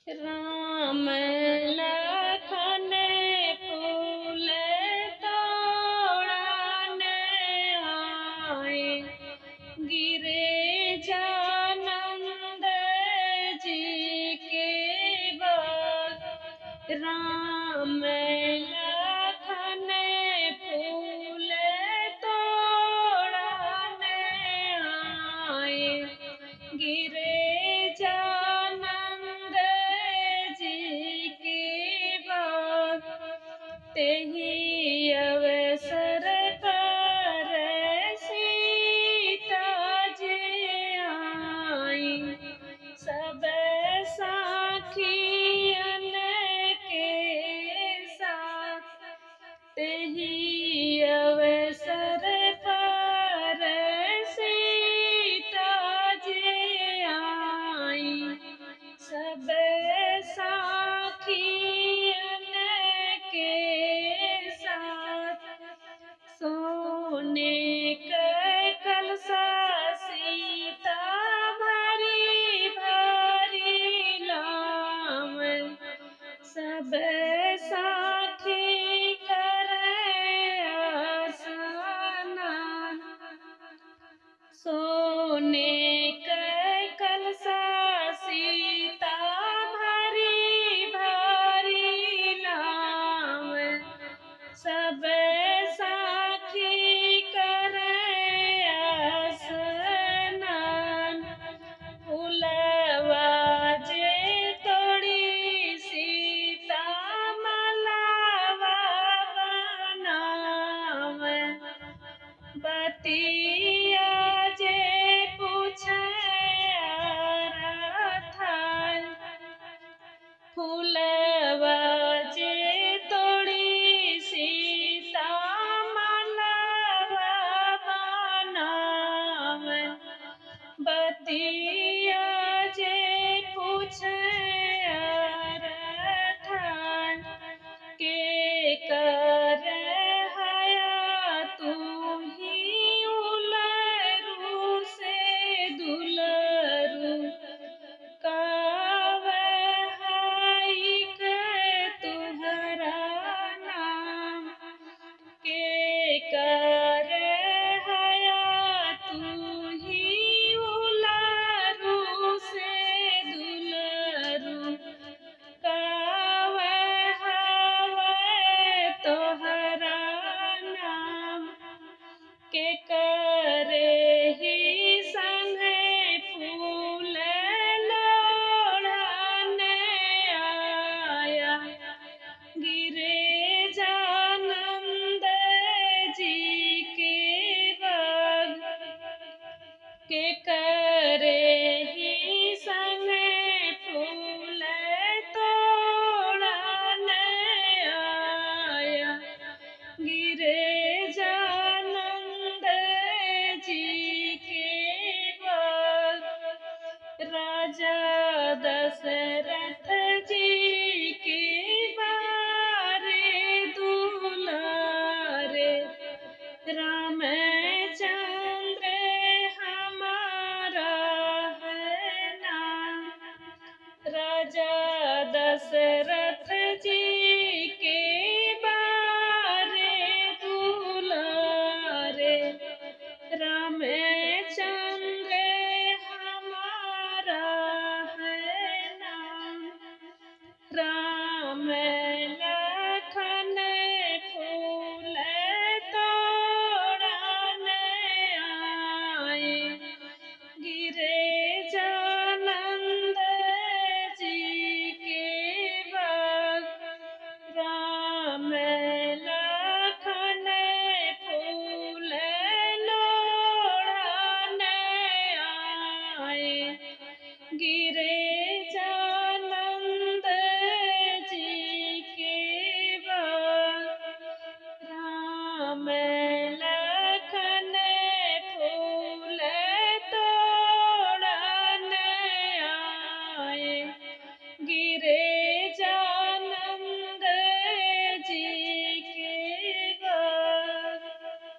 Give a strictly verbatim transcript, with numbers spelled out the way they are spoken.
राम लखन फूल तोड़न आए, गिरिजानंद जी के बाग। राम लखन फूल तोड़न आए, गिरिजानंद जी के बाग। तेही अवसर पर सीता जी आई, सब साखियन के साथ। तेही अवसर पर सीता जी आई, सब साखियन के साथ। सोने क कलसा सीता भरी भरी लाव, सब साखी करे आसना। सोने क कलसा सीता भरी भरी लाव, सब साखी करे आसना। फुलवा जे तोड़ी सीता मलावा बनावे, बतिया जे पूछे अरथा। फुलवा जे तोड़ी सीता मलावा बनावे, बतिया जे पूछे अरथा। के कर हया तू ही उलरू से दुलरू, काव हाइक तुहरा नाम। के कर हया तू ही उलरू से दुलरू, काव हाव तोहरा नाम। के करे ही संगे फूल लोढ़न आया, गिरिजानंद जी के बाग। के करे ही संगे फूल तोड़न आया, गिरिजानंद जी के बाग। राजा दशरथ जी के बारे दुलारे, रामचंद्र हमारा है नाम। राजा दशरथ जी के बारे दुलारे, रामचंद्र हमारा है नाम। राम